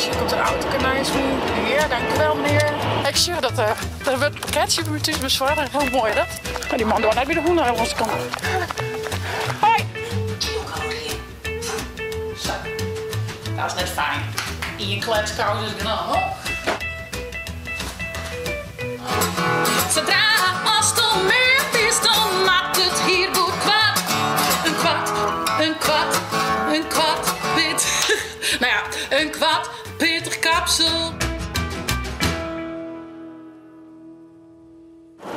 Dus komt der autoke neist my. Ja, dankjewel menear. Ik sjoch dat der wurdt in pakketsje by my thús besoarge. Hoe moai dat? No, dy man doar net by de hûn lâns te kommen. Hoi! Sa. Dat is net fijn. Ien kletskous is genôch. Sadra asto mem bist, dan moat it hier goed koart. In koart, in koart, in koart pit. Nou ja, in koart pittich kapsel.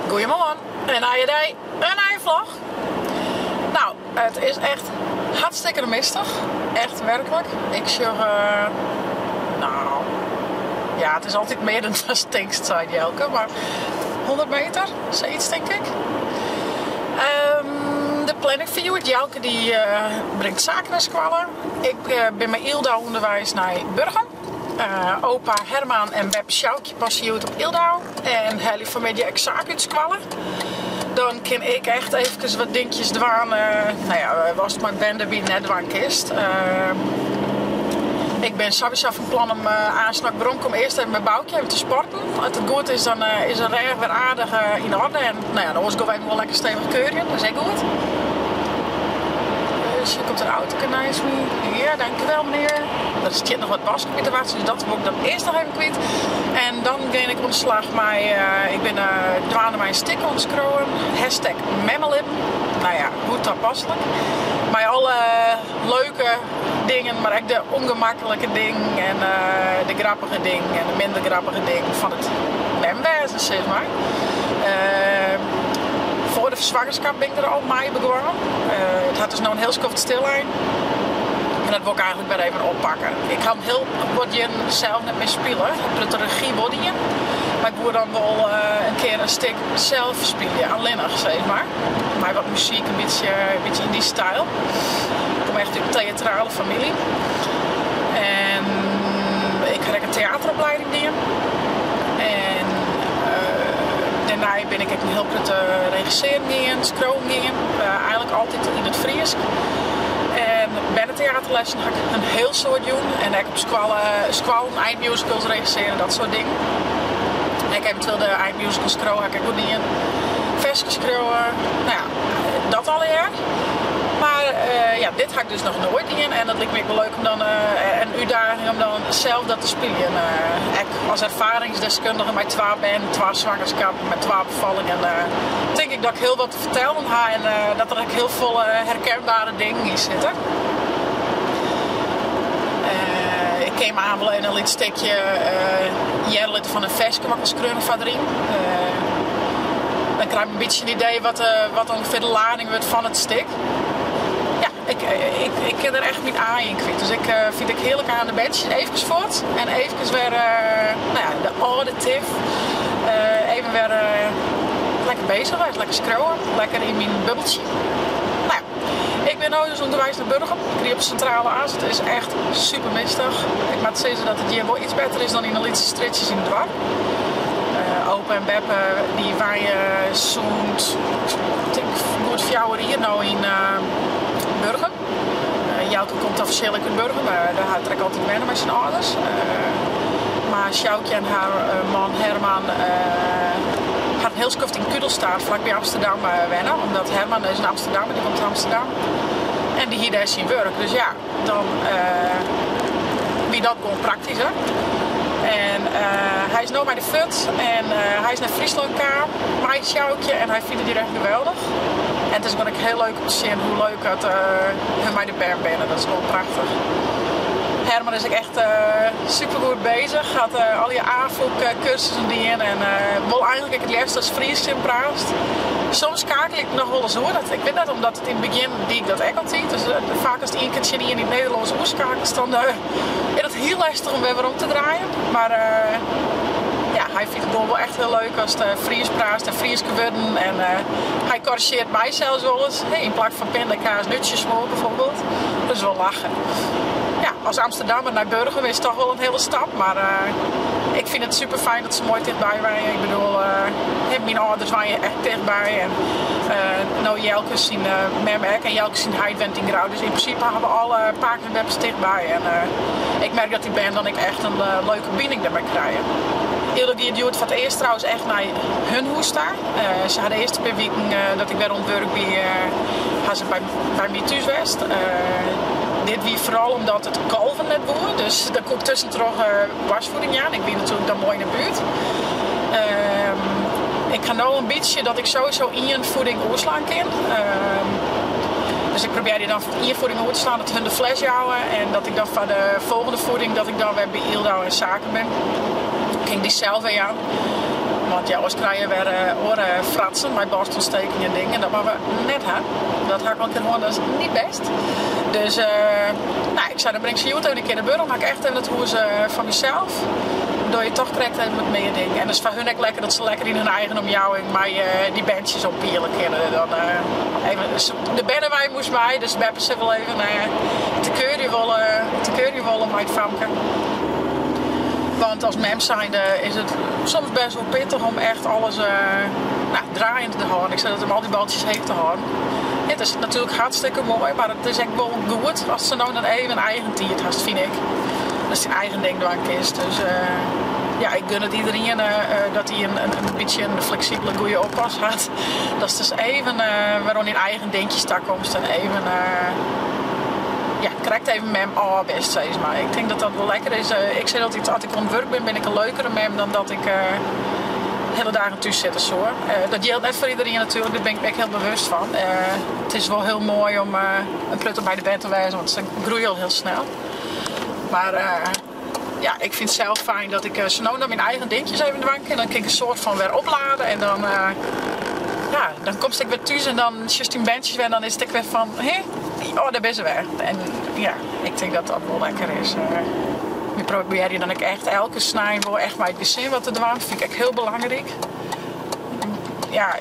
Goeiemoarn, in nije dei, in nije vlog. Nou, it is echt hartstikke mistich. Echt werklik. Ik sjoch, nou, ja, it is altyd mear dan datst tinkst, seit Jelke, mar 100 meter, sayts tink ik. De planning foar hjoed, Jelke dy bringt Saak nei skoalle. Ik bin mei Ylda ûnderweis nei Burgum. Opa Herman en beppe Sjoukje passe hjoed op Ylda en helje fanmiddei ek Saak út skoalle. Dan kin ik echt eefkes wat dinkjes dwaan, nou ja, watst mei bern derby net dwaan kinst. Ik bin sawiesa fan plan om aanst as ik werom kom earst even mei Boukje even te sporten. As it goed is dan is de rêch wer aardich yn orde en nou ja, oars gean we even wol lekker stevich keurjen, dat is ek goed. Dus hjir komt in autoke neist my. Ja, dankjewel menear. Der stiet noch wat wask op my te wachtsjen, dus dat wol ik dan earst noch even kwyt. En dan gean ik oan de slach mei, ik bin dwaande mei in stik oan it skriuwen, hashtag memmelibben. Nou ja, hoe tapaslik. Mei alle leuke dingen, mar ek de ûngemaklike dingen en de grappige dingen en de minder grappige dingen fan it mem wêzen, sis mar. Foar de swangerskap bin ik der al mei begûn. It hat dus no in hiel skoft stillein. En dat wol ik eigentlik wer even oppakke. Ik ha in hiel wat jierren sels net mear spile. Ik ha de regy wol dien. Mar ik woe dan wol in kear in stik sels spylje, allinnich sis mar. Mei wat muzyk, in bytsje yn dy styl. Ik kom echt út in teatrale famylje. En ik ha ek in teateroplieding dien. En dêrnei bin ik ek in hiel protte regissearjen gien, skriuwen gien. Eigentlik altyd yn it Frysk. En berneteaterlessen ha ik in hiel soad jûn. En ek op skoalle, skoallen einmusicals regissearje, dat soart dingen. Ek eventueel de einmusicals skriuwe ha ik ek wol dien. Ferskes skriuwe, no ja, dat allegear. Mar ja, dit ha ik dus noch noait dien en dat liket my ek wol leuk om dan in útdaging om dan sels dat te spyljen. Ek as erfaringsdeskundige mei twa bern, twa swangerskappen, mei twa befallingen tink ik dat ik hiel wat te fertellen ha en dat der ek hiel folle herkenbare dingen yn sitte. Ik kin jim aanst wol even in lyts stikje hearre litte fan in ferske wat ik skreaun foar deryn. Dan krije jim in bytsje in idee wat ûngefear de lading wurdt fan it stik. Ja, ik kin der echt myn aai yn kwyt. Dus ik fyn it ek hearlik aan de berntsjes eefkes fuort en eefkes wer, no ja, de âlde tif. Even wer lekker bezich west, lekker skriuwe, lekker yn myn bubbeltsje. No ja, ik bin no dus ûnderweis nei Burgum. Ik ried op de Sintrale As. It is echt super mistich. Ik moat sizze dat it hjir wol iets better is dan yn de lytse strjitsjes yn it doarp. Opa en beppe dy wenje sûnt tink goed fjouwer jier no yn Burgum. Jelke komt offisjeel ek út Burgum, mar dêr hat er ek altyd wenne mei syn âlders. Mar Sjoukje en har man Herman ha in hiel skoft yn Kudelstaart flakby Amsterdam wenne, omdat Herman is in Amsterdammer, dy komt út Amsterdam. En dy hie dêr syn wurk, dus ja, dan wie dat gewoan praktysker. En hy is no mei de fut en hy is nei Fryslân kaam mei Sjoukje en hy fynt it hjir echt geweldich. En it is gewoan ek hiel leuk om te sjen hoe leuk dat hun mei de bern binne, dat is gewoan prachtich. Herman is ek echt supergoed bezich, hat allegear Afûk-kursussen dien en wol eigentlik ek it leafst ast Frysk tsjin him praatst. Soms skakelje ik noch wolris oer, ik wit net omdat it yn it begjin die ik dat ek altyd, dus faak ast ien kear tsjin ien yn it Nederlânsk oerskakelst dan is dat hiel lestich om wer werom te draaien. Mar ja, hy fynt it gewoan wol echt hiel leuk ast Frysk praatst en Fryske wurden en hy korrizjearret my sels wolris, yn plak fan pindakaas nútsjesmoar bijvoorbeeld. Dat is wol lachen. Ja. Ja, as Amsterdammer nei Burgum is toch wol in hiele stap, mar ik fyn it super fijn dat se moai tichtby wenje. Ik bedoel, myn âlders wenje ek tichtby en no Jelke syn mem ek en Jelke syn heit wennet yn Grou. Dus yn prinsipe hawwe we alle pakes en beppes tichtby en ik merk dat dy bern dan ek echt in leuke bining dermei krije. Ildo giet hjoed foar it earst trouwens echt nei hun hûs ta. Se ha de earste pear wiken dat ik wer oan it wurk wie, ha se by my thús west. Dit wie foaral omdat it kalven net woe, dus dan koe ik tuskentroch boarstfieding jaan. Ik wie natuerlik dan moai yn 'e buert. Ik ha no in bytsje dat ik sowieso ien fieding oerslaan kin. Dus ik probearje dan ien fieding oer te slaan, dat hun de fles jouwe en dat ik dan foar de folgjende fieding dat ik dan wer by Yldo en Sake bin. Kin ik dy sels wer jaan. Want ja, oars krije je wer oare fratsen mei borstontsteking en dingen. Dat moatte we net ha. Dat ha ik al in kear hân, dat is niet best. Dus nou, ik sei dan bring ik se hjoed even in kear nei Burgum. Ha ik echt even it hûs foar mysels. Dan dogge je toch krekt even wat mear dingen. En dat is foar hun ek lekker dat se lekker yn hun eigen omjouwing mei dy berntsjes oppiele kinne. Dan even, de bernewein moast mei, dus beppe sil wol even te keurjen wolle, te keurjen wolle mei it famke. Want as mem zijnde is it soms best wol pittich om echt alles nou, draaiend te hâlden. Ik sei dat om al dy baltsjes heech te hâlden. It is natuerlik hartstikke moai, mar it is ek wol goed ast sa no en dan even eigen tiid hast, fyn ik. Datst dyn eigen ding dwaan kinst. Dus ja, ik gun it iederien dat hy in bytsje in fleksibele goede oppas hat. Datst dus even wer oan dyn eigen dinkjes takomst en even ja, krekt even mem ôf bist, sis mar. Ik tink dat dat wol lekker is. Ik sis altyd, as ik oan it wurk bin, bin ik in leukere mem dan dat ik hiele dagen thús sitte soe. Dat jildt net foar iederien natuerlik, dêr bin ik my ek hiel bewust fan. It is wol hiel moai om in protte by de bern te wêzen, want se groeie al hiel snel. Mar ja, ik fyn it sels fijn dat ik sa no en dan myn eigen dinkjes even dwaan kin. Dan kin ik in soart fan wer oplade en dan, ja, dan komst ek wer thús en dan sjochst dyn berntsjes wer en dan is it ek wer fan, hé, oh, dêr binne se wer. En ja, ik tink dat dat wol lekker is. We probearje dan ek echt elke snein wol echt mei it gesin wat te dwaan. Fyn ik ek hiel belangryk. Ja,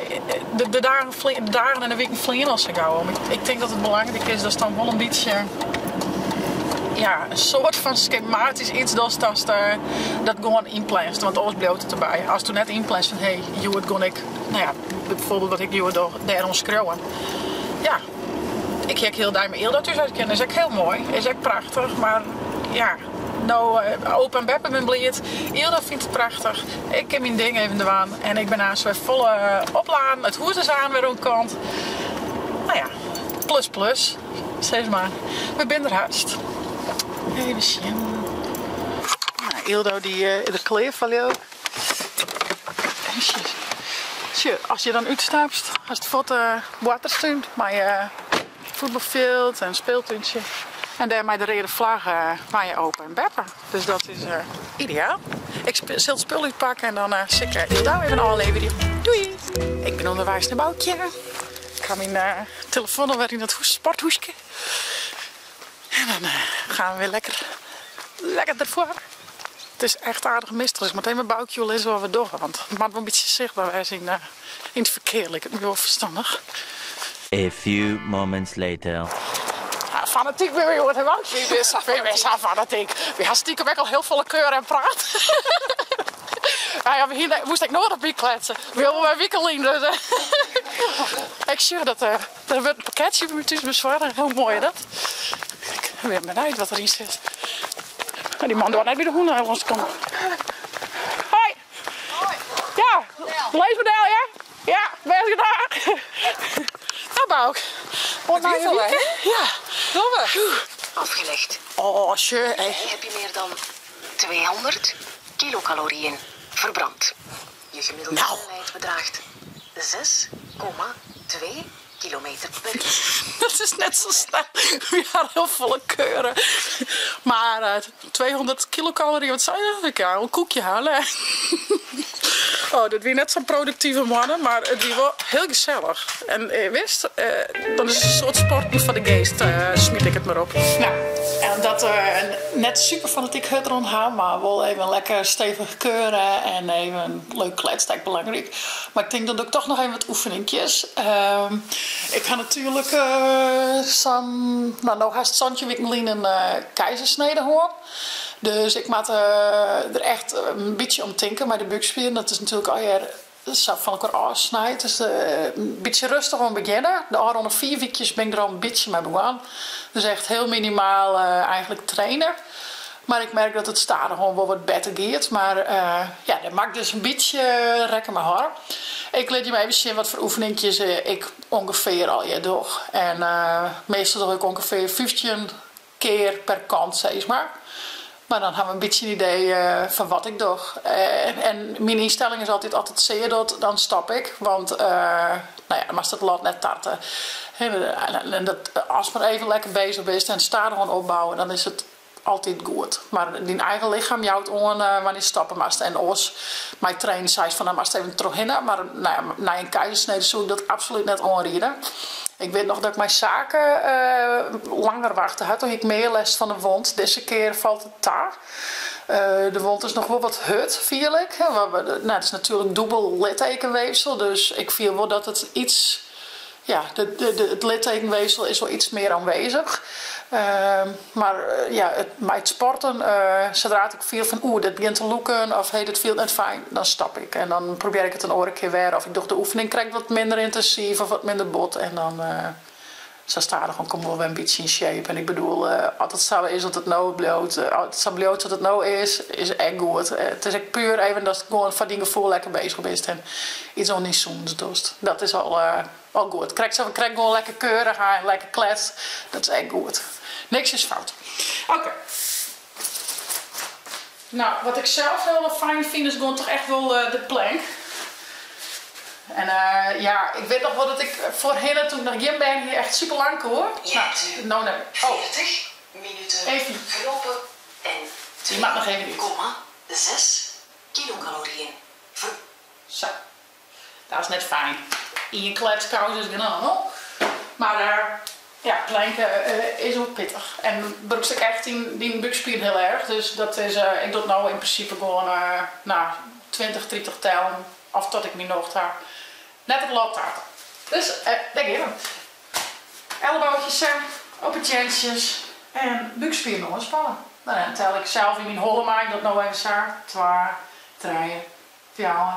de dagen, de dagen en de wiken fleane al sa gau om. Ik tink dat it belangryk is datst dan wol in bytsje, ja, in soart fan skematysk iets dochst datst dat gewoan ynplanst, want oars bliuwt it derby. Asto net ynplanst fan hé, hjoed gean ik, no ja, bijvoorbeeld wat ik hjoed doch, dêroan skriuwen. Ja, ik hie ek hiel dei mei Ylda thús wêze kinnen, is ek hiel moai, is ek prachtich, mar ja, no opa en beppe binne bliid, Ylda fynt it prachtich, ik kin myn ding even dwaan en ik bin aanst wer folle opladen, it hûs is aanst wer oan kant. No ja, plus plus, sis mar. We binne der hast. Even sjen. No, Yldo dy is der klear foar leau ik. Sjoch, as je dan útstapst, hast fuort de boarterstún mei fuotbalfjild en speeltúntsje. En dêr mei de reade flagge wenje opa en beppe. Dus dat is ideaal. Ik sil it spul útpakke en dan sil ik Yldo even ôfleverje. Doei! Ik bin ûnderweis nei Boukje. Ik ha myn telefoan alwer yn it sporthoeske. En dan gaan we weer lekker, lekker derfoar. It is echt aardich mistich, dus ik moat even mei Boukje oerlizze wat we dogge. Want it moat wol in bytsje sichtber wêze yn it ferkear, liket my wol ferstannich. A few moments later. Ja, fanatyk binne we hjoed, hè Boukje? Wy binne sa, wy binne sa fanatyk. Wy ha stiekem ek al hiel folle keure en praat. Ja, we hiene, moast ek noadich bykletse. We hawwe wer wike lyn, dus ik sjoch dat der wurdt in pakketsje by my thús besoarge. Hoe moai is dat? Ik bin benijd wat deryn sit. Dy man doart net by de hûn lâns te kommen. Hoi! Hoi! Ja, lês mar del, ja? Ja, bêst gedrach. No Bouk, oant nije wike. Ja. Dogge we. Afgelegd. Oh, sjoch. Hiermee heb je meer dan 200 kilokalorieën verbrand. Je gemiddelde Nou. snelheid bedraagt 6,2 kilometer per uur. Dat is net sa snel. Wy ha hiel folle keure. Mar 200 kilokaloryen, wat sei je? Ik ha in koekje helle. Oh, dit wie net sa'n produktive moanne, mar it wie wol hiel gesellich. En witst, dan is it in soart sporten foar de geest, smyt ik it mar op. Nou, en dat net super fanatyk hurdrûn ha, mar wol even lekker stevich keure en even leuk kletst, ek belangryk. Mar ik tink dan doe ik toch noch even wat oefeninkjes. Ik ha natuerlik sa'n, no, no hast 17 wiken lyn in keizersnede hân. Dus ik moat der echt in bytsje om tinke mei de búkspieren. Dat is natuerlik allegear sa fan elkoar ôfsnijd. Dus in bytsje rêstich oan begjinne. De ôfrûne fiif wykjes bin ik der al in bytsje mei begûn. Dus echt hiel minimaal eigentlik traine. Mar ik merk dat it stadichoan wol wat better giet. Mar ja, dêr moat ik dus in bytsje rekken mei hâlde. Ik lit jim even sjen wat foar oefeninkjes ik ûngefear allegear doch. En meastal doch ik ûngefear 15 kear per kant sis mar. Mar dan ha we in bytsje in idee fan wat ik doch. En myn ynstelling is altyd, as it sear docht, dan stop ik. Want no ja, dan moatst it lot net tarte. En dat, ast mar even lekker bezich bist en stadichoan opbouwe, dan is it altyd goed. Mar dyn eigen lichem jout oan wannear'tst stoppe moatst. En oars mei trainen seist fan dan moatst even trochhinne. Mar no ja, nei in keizersnede soe ik dat absolút net oanriede. Ik wit noch dat ik mei Sake langer wachte ha. Toen hie ik mear lêst fan de wond. Dizze kear falt it ta. De wond is noch wol wat hurd, fiel ik. No, it is natuerlik dûbel littekenweefsel, dus ik fiel wol dat it yts, ja, it littekenweefsel is wol yts mear oanwêzich. Mar ja, mei it sporten, sadra't ik fiel fan oeh, dit begjint te lûken of hé, dit fielt net fijn, dan stop ik. En dan probearje ik it in oare kear wer of ik doch de oefening krekt wat minder yntinsyf of wat minder bot en dan sa stadichoan kom ik wol wer in bytsje yn shape. En ik bedoel, as it sa is dat it no bliuwt, as it sa bliuwt sa't it no is, is ek goed. It is ek puer even datst gewoan foar dyn gefoel lekker bezich bist en yts oan dyn sûnens dochst. Dat is al al goed. Krekt sa, krekt gewoan lekker keurich ha en lekker kletst, dat is ek goed. Niks is fout. Oké. Nou, wat ik sels hiel fijn fyn is gewoan toch echt wol de plank. En ja, ik wit noch wol dat ik foarhinne, toen ik noch gjin bern hie, echt super lang koe. Je hebt No net mear. Oh. 40 minuten Even. gelopen en Die moat noch even út. 2,6 kilokalorieën ver. Sa. Dat is net fijn. Ien kletskous is genôch. Mar ja, planke is wol pittich. En brûkst ek echt dyn búkspier hiel erch. Dus dat is, ik doch it no yn prinsipe gewoan, no, 20, 30 tellen. Of tot ik myn nocht ha. Net it lot tarte. Dus dêr gean we. Elleboogjes sa op 'e teantsjes en búkspieren oanspanne. Dan tel ik sels yn myn holle mei, ik doch it no even sa, twa, trije, fjouwer,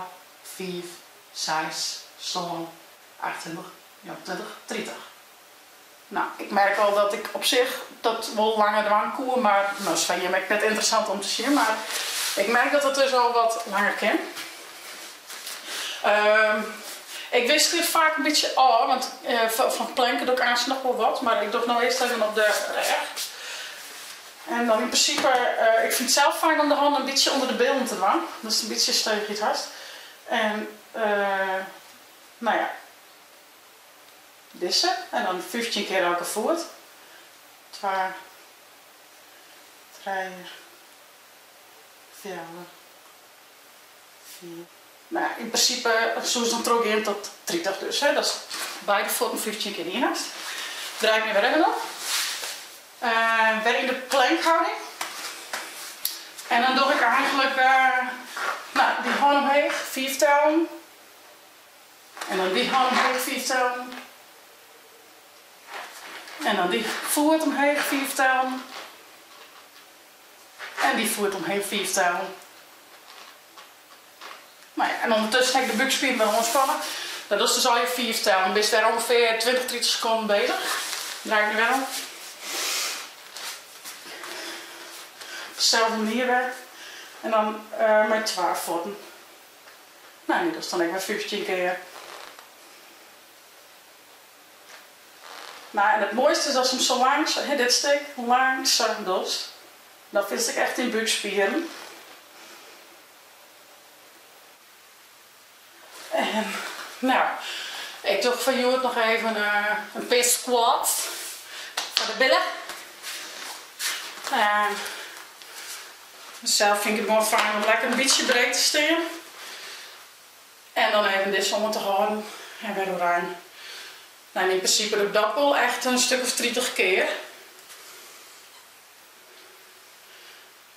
fiif, seis, sân, 28, 29, 30. No, ik merk al dat ik op sich dat wol langer dwaan koe, mar no is foar jim ek net ynteressant om te sjen, mar ik merk dat it dus al wat langer kin. Ik wisselje it faak in bytsje ôf, want fan planken doch ik aanst noch wol wat, mar ik doch no earst even op de rêch. En dan yn prinsipe, ik fyn it sels fijn om de hannen in bytsje ûnder de billen te dwaan, datst in bytsje stevichheid hast. En no ja, dizze. En dan 15 kear elke foet. Twa, trije, fjouwer, fiif. No ja, yn prinsipe soest dan trochgean tot 30 dus, hè. Datst beide fuotten 15 kear dien hast. Draai ik my wer even om. Wer yn de plankhouding. En dan doch ik eigentlik, no, dy hân omheech, fiif tellen. En dan dy hân omheech, fiif tellen. En dan dy foet omheech, fiif tellen. En dy foet omheech, fiif tellen. No ja, en ûndertusken ha ik de búkspieren wer oanspanne. Dat dochst dus allegear fiif tellen. Bist wer ûngefear 20, 30 sekonden bezich. Draai ik my wer om. Op deselde manier wer. En dan mei twa fuotten. No, en dy dochst dan ek wer 15 kear. No, en it moaiste is ast him sa langs, hè, dit stik, langsum dochst. Dan fielst ek echt dyn búkspieren. En no, ik doch foar hjoed noch even in pear squats foar de billen. En sels fyn ik it gewoan fijn om lekker in bytsje breed te stean. En dan even dizze oan te hâlden en wer oerein. No, en yn prinsipe doe ik dat wol echt in stik of 30 kear.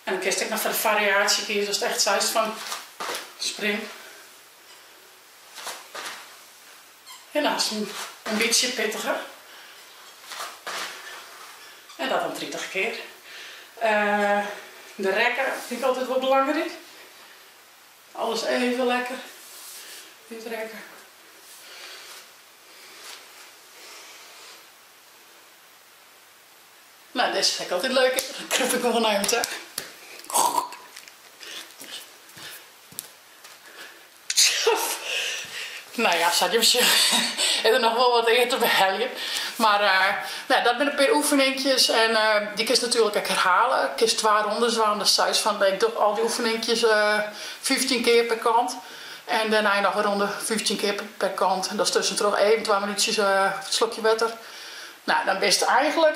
En dan kinst ek noch foar de fariaasje kieze ast echt seist fan spring. En dan hast 'm in bytsje pittiger. En dat dan 30 kear. De rekke fyn ik altyd wol belangryk. Alles even lekker útrekke. No, dizze fyn ik altyd leuk. Dan krûp ik gewoan nei him ta. No ja, sa't jim sjogge is der noch wol wat ear te beheljen. Mar no, dat binne in pear oefeninkjes en dy kinst natuerlik ek herhale. Kinst twa rondes dwaan, datst seist fan ik doch al dy oefeninkjes 15 kear per kant. En dêrnei noch in ronde 15 kear per kant. En datst tuskentroch even twa minútsjes in slokje wetter. No, dan bist eigentlik,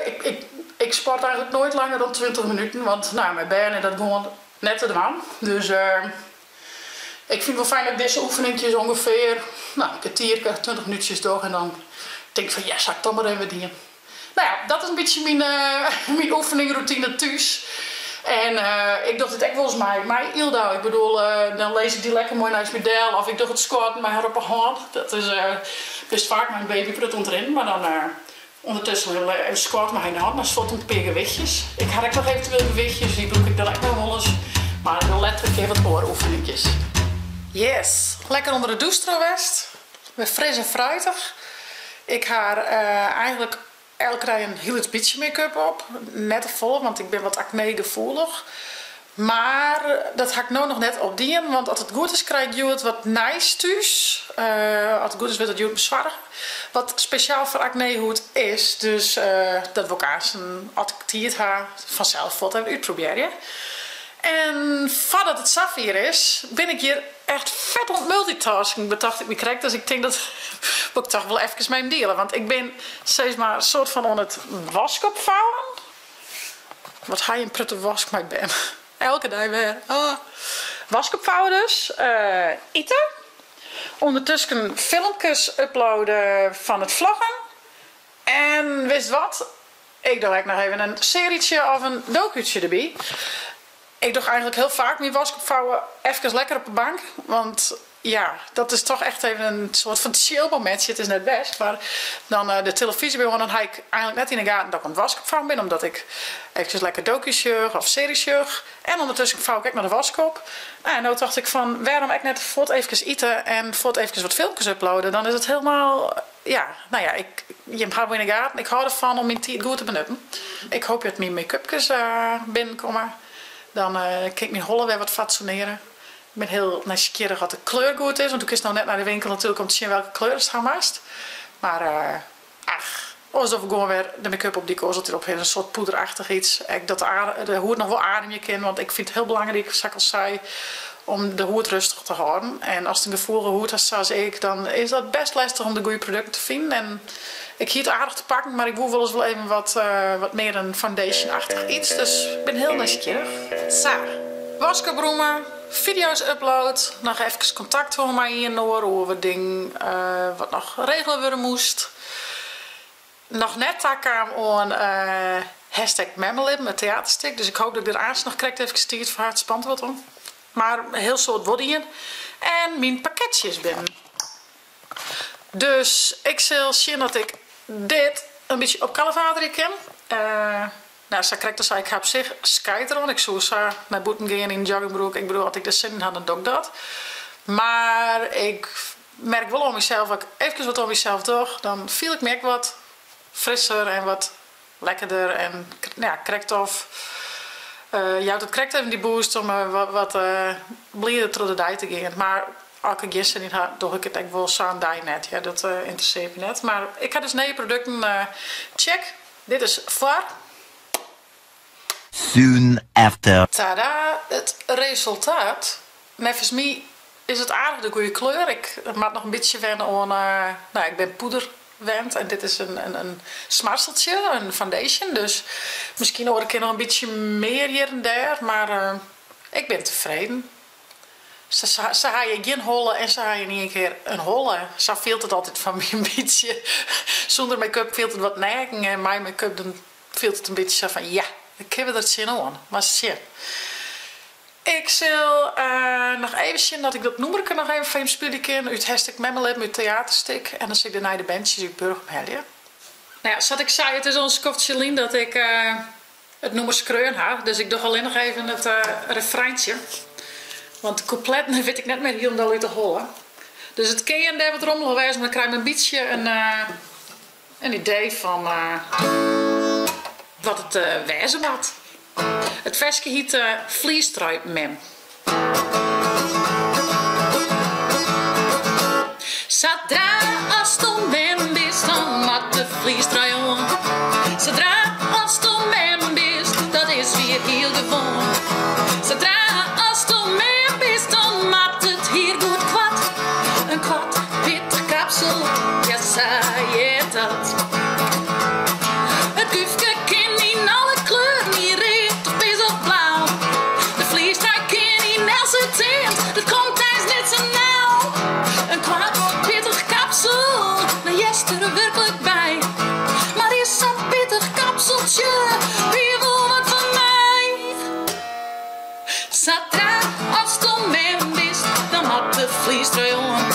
ik sport eigentlik noait langer dan 20 minuten, want no, mei bern is dat gewoan net te dwaan. Dus ik fyn it wol fijn dat ik dizze oefeninkjes ûngefear, no, in kertierke, 20 minútsjes doch en dan tink ik fan yes, ha ik toch mar even dien. No ja, dat is in bytsje myn oefeningroutine thús. En ik doch dit ek wolris mei Yldau. Ik bedoel, dan lis ik dy lekker moai neist my del of ik doch it squatten mei har op 'e hân. Dat is, bist faak mei in baby prut oan it rinnen, mar dan ûndertusken even squat mei har yn 'e hân. Dan fuort in pear gewichtjes. Ik ha ek noch eventueel gewichtjes, dy brûk ik dan ek noch wolris. Mar dan letter in kear wat oare oefeninkjes. Yes, lekker ûnder de dûs troch west. Wer fris en fruitich. Ik ha eigentlik elke dei in hiel lyts bytsje make-up op. Net te folle, want ik bin wat acne-gefoelich. Mar dat ha ik no noch net opdien, want as it goed is krij ik hjoed wat nijs thús. As it goed is wurdt it hjoed besoarge. Wat spesjaal foar acne-hûd is, dus dat wol ik aanst, as ik tiid ha, fansels fuort even útprobearje. En foardat it safier is, bin ik hjir echt fet oan it multitasken, betocht ik my krekt. Dus ik tink dat wol ik toch wol efkes mei jim diele. Want ik bin sis mar soart fan oan it wask opfouwen. Wat ha je in protte wask mei bern. Elke dei wer. Oh. Wask opfouwe dus. Ite. Undertusken filmkes uploade fan it vloggen. En witst wat? Ik doch ek noch even in searjetsje of in doku'tsje derby. Ik doch eigentlik hiel faak myn wask opfouwe efkes lekker op 'e bank. Want ja, dat is toch echt even in soart fan chill momintsje. It is net bêst, mar dan de telefyzje by oan, dan ha ik eigentlik net yn 'e gaten dat ik oan it wask opfouwen bin, omdat ik efkes lekker doku's sjoch of searjes sjoch. En ûndertusken fou ik ek noch de wask op. Nou ja, no tocht ik fan wêrom ek net fuort efkes ite en fuort efkes wat filmkes uploade. Dan is it hielendal, ja, nou ja, ik, jim hawwe wol yn 'e gaten, ik hâld derfan om myn tiid goed te benutten. Ik hoopje dat myn make-upkes binnenkomme. Dan kin ik myn holle wer wat fatsoenearje. Ik bin hiel nijsgjirrich oft de kleur goed is, want do kinst no net nei de winkel natuerlik om te sjen welke kleur ast ha moatst. Mar ach, oars doch ik gewoan wer de make-up op dy't ik oars altyd op ha, in soart poederachtich yts. Ek dat de hûd noch wol ademje kin, want ik fyn it hiel belangryk, sa't ik al sei, om de hûd rêstich te hâlden. En ast in gefoelige hûd hast sa as ik, dan is dat bêst lêstich om de goede produkten te finen. En ik hie it aardich te pakken, mar ik woe wolris wol even wat mear in foundation-achtich yts. Dus ik bin hiel nijsgjirrich. Sa, wask oprûme, fideo's upload, noch efkes kontakt hân mei ien en oar oer wat dingen wat noch regele wurde moast. Noch net takaam oan hashtag memmelibben, it teaterstik. Dus ik hoop dat ik der aanst noch krekt efkes tiid foar ha. It spant wat om. Mar in hiel soad wol dien. En myn pakketsje is binnen. Dus ik sil sjen dat ik dit in bytsje opkalevaterje kin. No, sa krekt al sei, ik ha op sich skijt deroan. Ik soe sa nei bûten gean yn in joggingbroek. Ik bedoel, as ik der sin yn ha, dan doch ik dat. Mar ik merk wol oan mysels, as ik efkes wat oan mysels doch, dan fiel ik my ek wat frisser en wat lekkerder en ja, krekt of jout it krekt even dy boost om wat blider troch de dei te gean. Mar as ik der gjin sin yn ha, doch ik it ek wol sa'n dei net hear, dat ynteressearret my net. Mar ik ha dus nije produkten, check, dit is foar. Soon after. Tada, it resultaat. Neffens my is it aardich de goede kleur. Ik moat noch in bytsje wenne oan, no ik bin poeder wend en dit is in smarseltsje, in foundation. Dus miskien oare kear noch in bytsje mear hjir en dêr, mar ik bin tefreden. Se ha je gjin holle en se ha je yn ien kear in holle. Sa fielt it altyd foar my in bytsje. Sûnder make-up fielt it wat neaken en mei make-up dan fielt it in bytsje sa fan ja, dan kinne we der tsjinoan. Mar sjen. Ik sil noch even sjen dat ik dat nûmerke noch even foar jim spylje kin út Hashtag Memmelibben, út teaterstik. En dan sil ik dêrnei de berntsjes út Burgum helje. Nou ja, sa't ik sei, it is al in skoftsje lyn dat ik it nûmer skreaun ha, dus ik doch allinnich even it refreintsje. Want de kûpletten wit ik net mear hielendal út de holle. Dus it kin hjir en dêr wat rommelich wêze, mar dan krije jim in bytsje in idee fan wat it wêze moat. It ferske hyt Fleecetrui Mem. Sadra asto mem bist, dan moat de fleecetrui oan. Sadra asto mem bist, dat is wier hiel gewoan. Sadra asto mem bist, dan moat it hier goed koart. In koart, pittich kapsel, ja sa heart dat. It gúfke kin yn alle kleuren, yn read of pears of blau. De fleecetrui kin yn eltse tint, dat komt eins net sa nau. In koart, pittich kapsel, no hearst der wurklik by. Mar is sa'n pittich kapseltsje wier wol wat foar my? Sadra asto mem bist, dan moat de fleecetrui oan.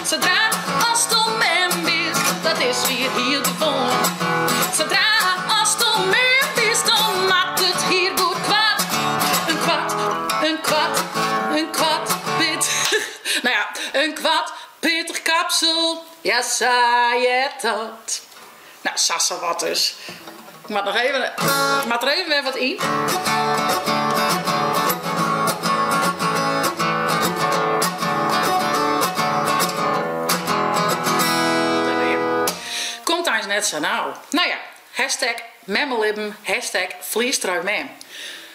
Sadra asto mem bist, dat is wier hiel gewoan. Sadra asto mem bist, dan moat it hier goed koart. In koart, in koart, in koart pit. Nou ja, in koart pittich kapsel, ja sa heart dat. Nou, sa sawat dus. Ik moat noch even, ik moat der even wer wat yn. Komt eins net sa nau. Nou ja, hashtag memmelibben, hashtag fleecetrui mem.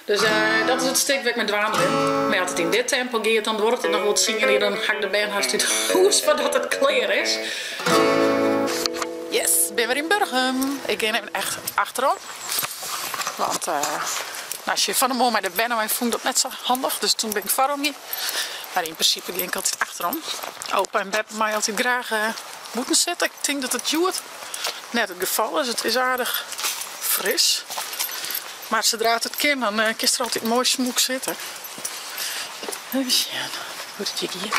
Dus dat is it stik wêr't ik mei dwaande bin. Mar as it yn dit tempo giet, dan duorret it noch wol tsien jier. Dan ha ik de bern hast út hûs foardat it klear is. Yes, bin wer yn Burgum. Ik gean even echt achterom. Want uh, nou, als je fan 'e moarn mei de bernewein fûn dat net sa handich, dus toen bin ik foarom gien. Mar yn prinsipe gean ik altyd achterom. Opa en beppe meie altyd graach uh, bûten sitte. Ik tink dat it hjoed net it gefal is. It is aardich fris. Mar sadra't it kin, dan kinst der altyd moai smûk sitte. Even sjen hoe't it hjir giet.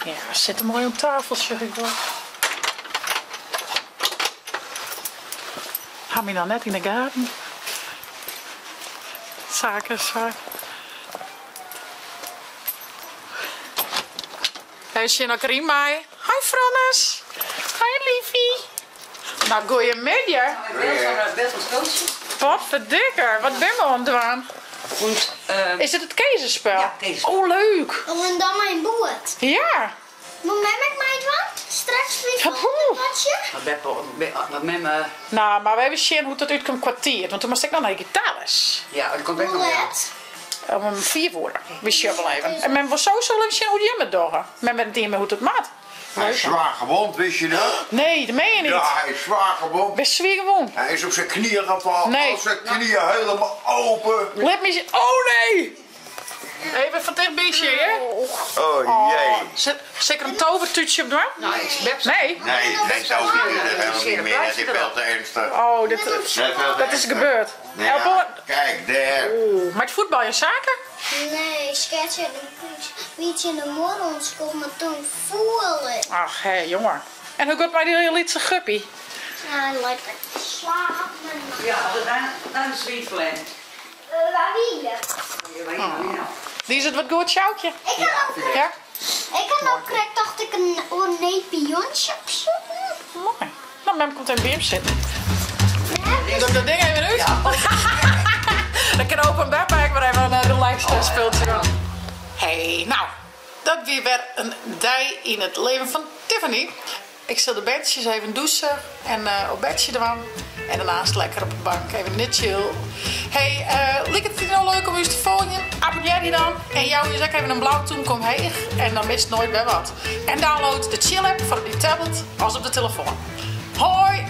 Ja, we sitte moai oan tafel, sjoch ik wol. Ha my noch net yn 'e gaten. Saken sa. Even sjen oft ik deryn mei. Hi Frannes. Hi liefie. Nou, goeiemiddei. Potverdikke, wat binne we oan it dwaan? Is dit it keizerspel? Ja, keizerspel. Oh, leuk. Oh, en dan mei in boerd. Ja. Moet mem ek meidwaan? Straks by it folgjende potsje? Wat mem. Nou, mar we even sjen hoe't dat útkomt kwa tiid, want do moatst ek noch nei gitaarles. Ja, dat komt ek Hoe noch, ja. let? Om fiif oere. We sjogge wol even. En mem wol sowieso wol even sjen hoe't jimme it dogge. Mem wit net ien mear hoe't it moat. Hy is swaar gewond, wist je dat? Nee, dat meen je niet. Ja, hy is swaar gewond. Bist swier gewond? Hy is op zijn knieën gevallen. Nee. Al zijn knieën helemaal open. Lit my sjen. Oh nee! Even fan tichtby sjen, hè? Oh jee. Sil ik der in tovertútsje op dwaan? Nou, ik bep Nee. Nee, geen tovertútsje, dat helemaal niet meer. Dat is veel te ernstig. Oh, dit, Dat is veel te dat is ernstig. gebeurd. Nee, ja, kijk, daar. Oeh, maar het voetbal in zaken? Nee, sketsen een beetje in de morgenskof, maar toen voel ik. Ach, hé, jongen. En hoe gaat het mei dy lytse guppy? Ja, lekker slapen. Ja, dat is sweet plan. Waar wie je? Die is it wat goed, Sjoukje? Ik kan ook, Ja? ik kan ook krekt dacht ik een ornee piontje opzoeken. Moai. Nou, mem komt even by him sitten. Doe ik dat ding even út? Dan kin opa en beppe ek wer even in relaxed spultsje dwaan. Hey, nou, dat wie wer in dei yn it leven fan Tiffany. Ik sil de berntsjes even dûse en op bedsje dwaan. En daarnaast lekker op de bank even net chill. Hey, liket it dy no leuk om ús te folgjen? Abonnear dy dan en jou ús ek even in blau tûmke omheech en dan mist noait wer wat. En download de Chill app foar op dyn tablet as op de telefoan. Hoi!